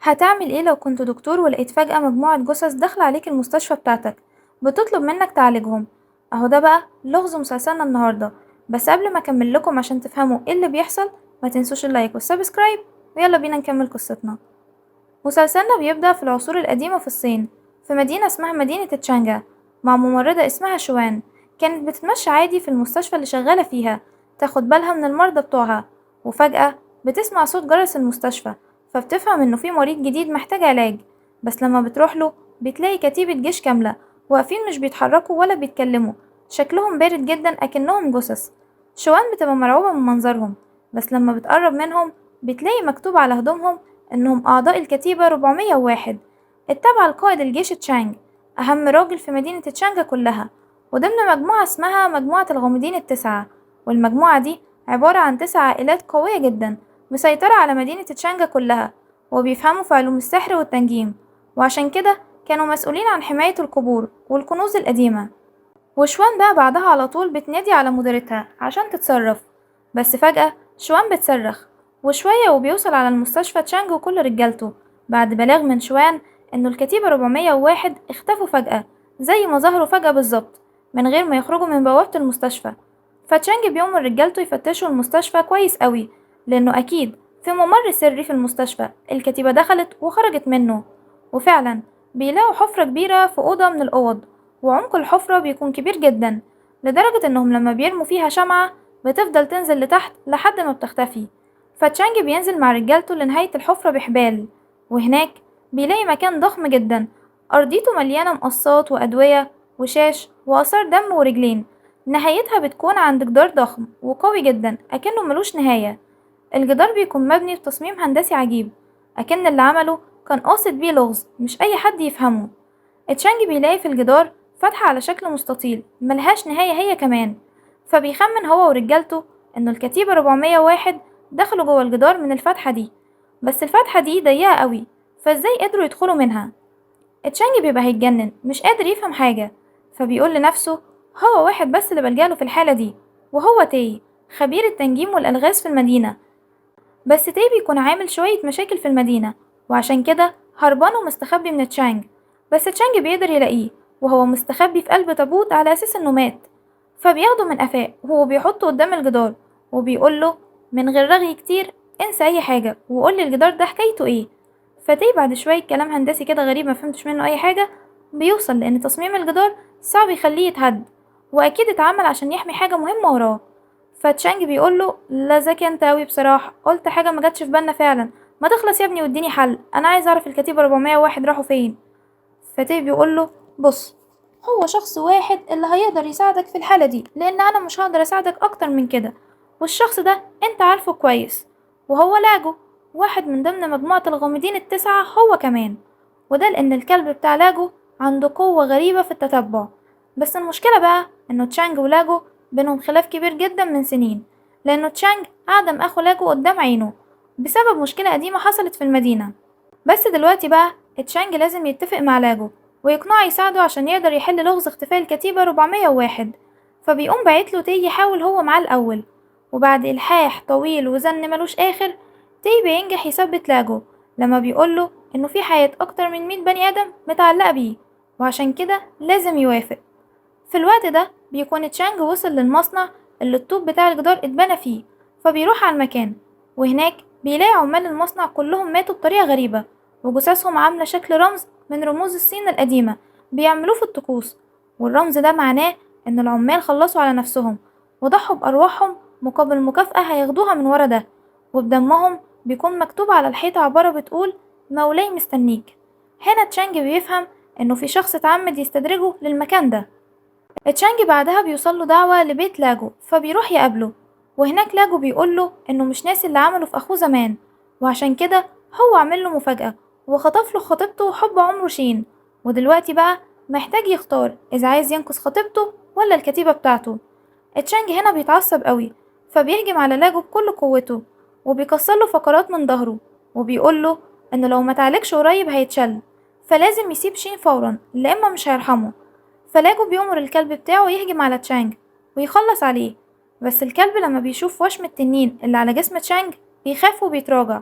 هتعمل ايه لو كنت دكتور ولقيت فجأة مجموعة جثث داخلة عليك المستشفى بتاعتك بتطلب منك تعالجهم؟ اهو ده بقى لغز مسلسلنا النهاردة. بس قبل ما اكمل لكم عشان تفهموا ايه اللي بيحصل ما تنسوش ال like وال subscribe، ويلا بينا نكمل قصتنا. مسلسلنا بيبدأ في العصور القديمة في الصين، في مدينة اسمها مدينة تشانجا، مع ممرضة اسمها شوان. كانت بتتمشى عادي في المستشفى اللي شغالة فيها، تاخد بالها من المرضى بتوعها، وفجأة بتسمع صوت جرس المستشفى، فبتفهم انه في مريض جديد محتاج علاج. بس لما بتروح له بتلاقي كتيبة جيش كاملة واقفين مش بيتحركوا ولا بيتكلموا، شكلهم بارد جدا اكنهم جثث. شوان بتبقى مرعوبة من منظرهم، بس لما بتقرب منهم بتلاقي مكتوب على هدومهم انهم اعضاء الكتيبة 401 التابعة لقائد الجيش تشانج، اهم راجل في مدينة تشانجا كلها، وضمن مجموعة اسمها مجموعة الغامضين التسعة. والمجموعة دي عبارة عن 9 عائلات قوية جدا مسيطرة على مدينة تشانجا كلها، وبيفهموا في علوم السحر والتنجيم، وعشان كده كانوا مسؤولين عن حماية القبور والكنوز القديمة. وشوان بقى بعدها على طول بتنادي على مديرتها عشان تتصرف، بس فجأة شوان بتصرخ، وشوية وبيوصل على المستشفى تشانج وكل رجالته بعد بلاغ من شوان انه الكتيبة 401 اختفوا فجأة زي ما ظهروا فجأة بالظبط من غير ما يخرجوا من بوابة المستشفى. فتشانج بيأمر رجالته يفتشوا المستشفى كويس قوي، لانه اكيد في ممر سري في المستشفى الكتيبة دخلت وخرجت منه. وفعلا بيلاقوا حفرة كبيرة في أوضة من الأوض، وعمق الحفرة بيكون كبير جدا لدرجة انهم لما بيرموا فيها شمعة بتفضل تنزل لتحت لحد ما بتختفي. فتشانج بينزل مع رجالته لنهاية الحفرة بحبال، وهناك بيلاقي مكان ضخم جدا أرضيته مليانة مقصات وأدوية وشاش وآثار دم ورجلين، نهايتها بتكون عند جدار ضخم وقوي جدا أكنه ملوش نهاية. الجدار بيكون مبني بتصميم هندسي عجيب، أكن اللي عمله كان قاصد بيه لغز مش أي حد يفهمه. تشانج بيلاقي في الجدار فتحة على شكل مستطيل ملهاش نهاية هي كمان، فبيخمن هو ورجالته إنه الكتيبة 401 دخلوا جوه الجدار من الفتحة دي، بس الفتحة دي ضيقة قوي فازاي قدروا يدخلوا منها؟ تشانج بيبقى هيتجنن مش قادر يفهم حاجة، فبيقول لنفسه هو واحد بس اللي بلجأله في الحالة دي، وهو تاي خبير التنجيم والألغاز في المدينة. بس تاي بيكون عامل شوية مشاكل في المدينة، وعشان كده هربان ومستخبي من تشانج، بس تشانج بيقدر يلاقيه وهو مستخبي في قلب تابوت على أساس إنه مات. فبياخده من قفاه وهو بيحطه قدام الجدار وبيقوله من غير رغي كتير انسى أي حاجة وقولي الجدار ده حكايته إيه. فتاي بعد شوية كلام هندسي كده غريب ما فهمتش منه أي حاجة بيوصل لأن تصميم الجدار صعب يخليه يتهد، وأكيد اتعمل عشان يحمي حاجة مهمة وراه. فتشانج بيقوله لا ذكي انت اوي بصراحة، قلت حاجة ما جاتش في بالنا فعلا، ما تخلص يا ابني واديني حل، انا عايز اعرف الكتيبة 401 راحوا فين. فتاي بيقوله بص، هو شخص واحد اللي هيقدر يساعدك في الحالة دي، لان انا مش هقدر اساعدك اكتر من كده، والشخص ده انت عارفه كويس، وهو لاجو، واحد من ضمن مجموعة الغامضين التسعة هو كمان، وده لان الكلب بتاع لاجو عنده قوة غريبة في التتبع. بس المشكلة بقى انه تشانج ولاجو بينهم خلاف كبير جدا من سنين، لانه تشانج عدم اخو لاجو قدام عينه بسبب مشكلة قديمة حصلت في المدينة. بس دلوقتي بقى تشانج لازم يتفق مع لاجو ويقنعه يساعده عشان يقدر يحل لغز اختفاء الكتيبة 401. فبيقوم باعتله تي يحاول هو معاه الأول، وبعد إلحاح طويل وزن ملوش آخر تي بينجح يثبت لاجو لما بيقوله إنه في حياة أكتر من 100 بني آدم متعلقة بيه، وعشان كده لازم يوافق. في الوقت ده بيكون تشانج وصل للمصنع اللي الطوب بتاع الجدار اتبنى فيه، فبيروح على المكان، وهناك بيلاقي عمال المصنع كلهم ماتوا بطريقة غريبة، وجثثهم عاملة شكل رمز من رموز الصين القديمة بيعملوه في الطقوس، والرمز ده معناه إن العمال خلصوا على نفسهم وضحوا بأرواحهم مقابل مكافأة هياخدوها من ورا ده، وبدمهم بيكون مكتوب على الحيطة عبارة بتقول مولاي مستنيك. هنا تشانج بيفهم إنه في شخص اتعمد يستدرجه للمكان ده. تشانج بعدها بيوصله دعوة لبيت لاجو، فبيروح يقابله، وهناك لاجو بيقوله إنه مش ناسي اللي عمله في أخوه زمان، وعشان كده هو عمل له مفاجأة وخطف له خطيبته وحب عمره شين، ودلوقتي بقى محتاج يختار إذا عايز ينقذ خطيبته ولا الكتيبة بتاعته. تشانج هنا بيتعصب قوي، فبيهجم على لاجو بكل قوته وبيكسر له فقرات من ظهره، وبيقوله إنه لو ما تعالجش قريب هيتشل، فلازم يسيب شين فورا لإما مش هيرحمه. فلاجو بيأمر الكلب بتاعه يهجم على تشانج ويخلص عليه، بس الكلب لما بيشوف وشم التنين اللي على جسم تشانج بيخاف وبيتراجع،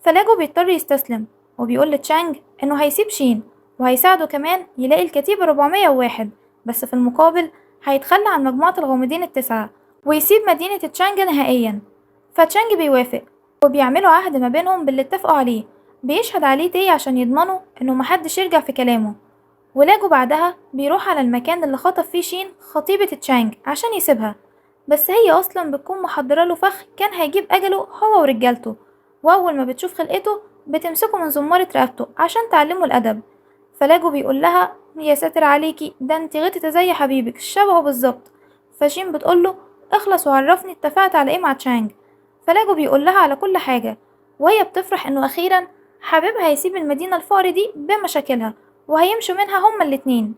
فلاجو بيضطر يستسلم وبيقول لتشانج إنه هيسيب شين وهيساعده كمان يلاقي الكتيبة 401، بس في المقابل هيتخلى عن مجموعة الغامضين التسعة ويسيب مدينة تشانج نهائيا. فتشانج بيوافق وبيعملوا عهد ما بينهم باللي اتفقوا عليه، بيشهد عليه تي عشان يضمنوا إنه محدش يرجع في كلامه. ولاجو بعدها بيروح على المكان اللي خطف فيه شين خطيبة تشانج عشان يسيبها، بس هي أصلا بتكون محضرة له فخ كان هيجيب أجله هو ورجالته، وأول ما بتشوف خلقته بتمسكه من زمارة رقبته عشان تعلمه الأدب. فلاجو بيقول لها يا ساتر عليكي، ده انت غتت زي حبيبك شبهه بالظبط. فشين بتقوله اخلص وعرفني اتفقت على ايه مع تشانج. فلاجو بيقول لها على كل حاجة، وهي بتفرح انه اخيرا حبيبها هيسيب المدينة الفقر دي بمشاكلها وهيمشوا منها هما الاتنين.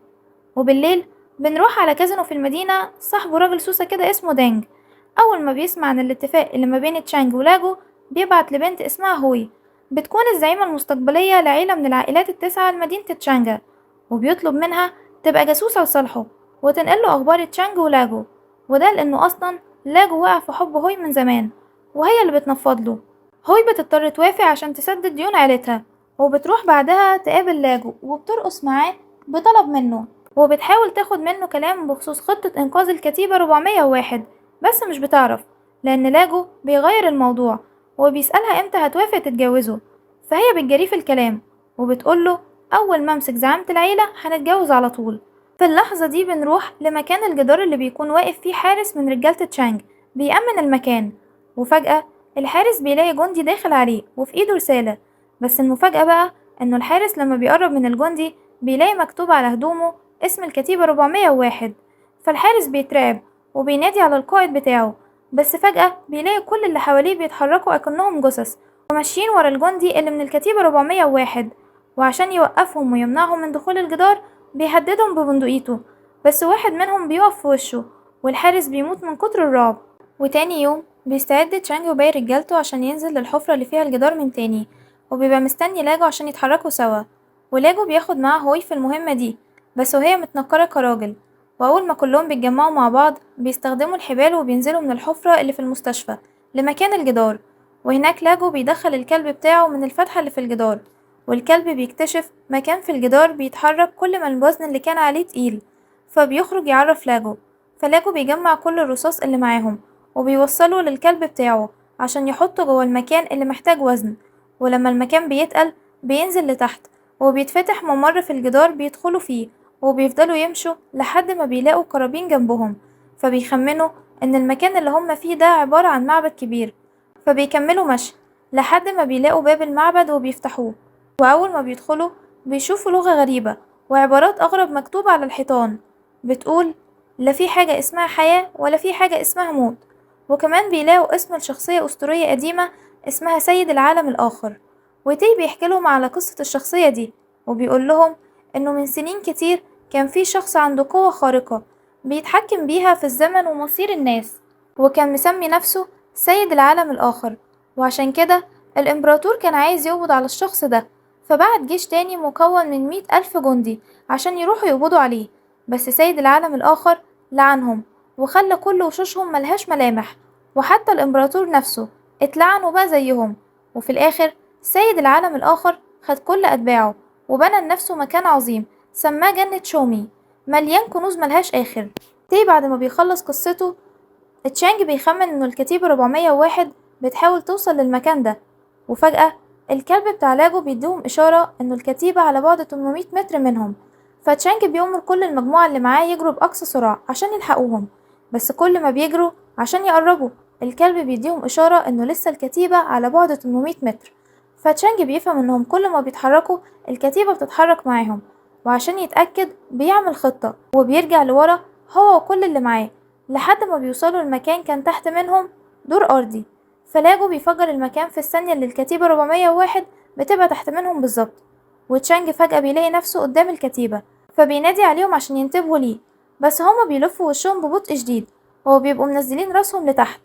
وبالليل بنروح على كازينو في المدينة، صاحبه راجل سوسة كده اسمه دانج. أول ما بيسمع عن الاتفاق اللي ما بين تشانج ولاجو بيبعت لبنت اسمها هوي، بتكون الزعيمة المستقبلية لعيلة من العائلات التسعة لمدينة تشانجا، وبيطلب منها تبقى جاسوسة لصالحه وتنقله أخبار تشانج ولاجو، وده لأنه أصلا لاجو وقع في حب هوي من زمان وهي اللي بتنفض له. هوي بتضطر توافق عشان تسدد ديون عيلتها، وبتروح بعدها تقابل لاجو وبترقص معاه بطلب منه، وبتحاول تاخد منه كلام بخصوص خطة إنقاذ الكتيبة 401، بس مش بتعرف لأن لاجو بيغير الموضوع وبيسألها امتى هتوافق تتجوزه. فهي بتجريه في الكلام وبتقوله أول ما امسك زعامة العيلة هنتجوز على طول. في اللحظة دي بنروح لمكان الجدار اللي بيكون واقف فيه حارس من رجالة تشانج بيأمن المكان، وفجأة الحارس بيلاقي جندي داخل عليه وفي ايده رسالة. بس المفاجأة بقى انه الحارس لما بيقرب من الجندي بيلاقي مكتوب على هدومه اسم الكتيبة 401. فالحارس بيترعب وبينادي على القائد بتاعه، بس فجأة بيلاقي كل اللي حواليه بيتحركوا أكنهم جثث وماشيين ورا الجندي اللي من الكتيبة 401، وعشان يوقفهم ويمنعهم من دخول الجدار بيهددهم ببندقيته، بس واحد منهم بيقف في وشه والحارس بيموت من كتر الرعب. وتاني يوم بيستعد تشانج وباقي رجالته عشان ينزل للحفرة اللي فيها الجدار من تاني، وبيبقى مستني لاجو عشان يتحركوا سوا. ولاجو بياخد معاه هوي في المهمة دي، بس وهي متنكرة كراجل. وأول ما كلهم بيتجمعوا مع بعض بيستخدموا الحبال وبينزلوا من الحفرة اللي في المستشفى لمكان الجدار، وهناك لاجو بيدخل الكلب بتاعه من الفتحة اللي في الجدار، والكلب بيكتشف مكان في الجدار بيتحرك كل ما الوزن اللي كان عليه تقيل، فبيخرج يعرف لاجو. فلاجو بيجمع كل الرصاص اللي معاهم وبيوصله للكلب بتاعه عشان يحطه جوه المكان اللي محتاج وزن، ولما المكان بيتقل بينزل لتحت وبيتفتح ممر في الجدار بيدخلوا فيه، وبيفضلوا يمشوا لحد ما بيلاقوا كرابين جنبهم، فبيخمنوا ان المكان اللي هم فيه ده عبارة عن معبد كبير، فبيكملوا مشي لحد ما بيلاقوا باب المعبد وبيفتحوه. وأول ما بيدخلوا بيشوفوا لغة غريبة وعبارات أغرب مكتوبة على الحيطان بتقول لا في حاجة اسمها حياة ولا في حاجة اسمها موت، وكمان بيلاقوا اسم لشخصية أسطورية قديمة اسمها سيد العالم الآخر. وتي بيحكي لهم على قصة الشخصية دي وبيقول لهم إنه من سنين كتير كان في شخص عنده قوة خارقة بيتحكم بيها في الزمن ومصير الناس، وكان مسمي نفسه سيد العالم الآخر، وعشان كده الإمبراطور كان عايز يقبض على الشخص ده، فبعت جيش تاني مكون من 100,000 جندي عشان يروحوا يقبضوا عليه. بس سيد العالم الآخر لعنهم وخلى كل وشوشهم ملهاش ملامح، وحتى الإمبراطور نفسه اتلعن وبقى زيهم. وفي الآخر سيد العالم الآخر خد كل أتباعه وبنى لنفسه مكان عظيم سماه جنة شومي مليان كنوز ملهاش آخر. تي بعد ما بيخلص قصته تشانج بيخمن إنه الكتيبة 401 بتحاول توصل للمكان ده، وفجأة الكلب بتاع لاجو بيديهم إشارة إنه الكتيبة على بعد 800 متر منهم. فتشانج بيأمر كل المجموعة اللي معاه يجروا بأقصى سرعة عشان يلحقوهم، بس كل ما بيجروا عشان يقربوا الكلب بيديهم إشارة إنه لسه الكتيبة على بعد 800 متر. فتشانج بيفهم إنهم كل ما بيتحركوا الكتيبة بتتحرك معاهم، وعشان يتأكد بيعمل خطة وبيرجع لورا هو وكل اللي معاه لحد ما بيوصلوا المكان كان تحت منهم دور أرضي. فلاجو بيفجر المكان في الثانية اللي الكتيبة 401 بتبقى تحت منهم بالظبط، وتشانج فجأة بيلاقي نفسه قدام الكتيبة فبينادي عليهم عشان ينتبهوا ليه، بس هما بيلفوا وشهم ببطء شديد وبيبقوا منزلين راسهم لتحت.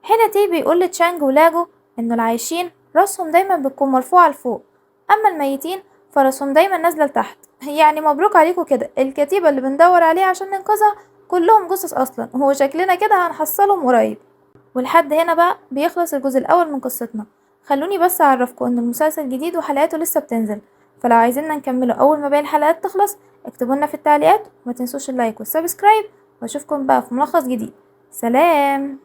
هنا تي بيقول لتشانج ولاجو إنه العايشين راسهم دايما بتكون مرفوعة لفوق، أما الميتين فراسهم دايما نازلة لتحت. يعني مبروك عليكم كده، الكتيبة اللي بندور عليها عشان ننقذها كلهم جثث أصلا، وهو شكلنا كده هنحصلهم قريب. ولحد هنا بقى بيخلص الجزء الأول من قصتنا. خلوني بس اعرفكم ان المسلسل جديد وحلقاته لسه بتنزل، فلو عايزيننا نكمله اول ما باقي الحلقات تخلص اكتبولنا في التعليقات، وما تنسوش ال like وال subscribe، واشوفكم بقى في ملخص جديد. سلام.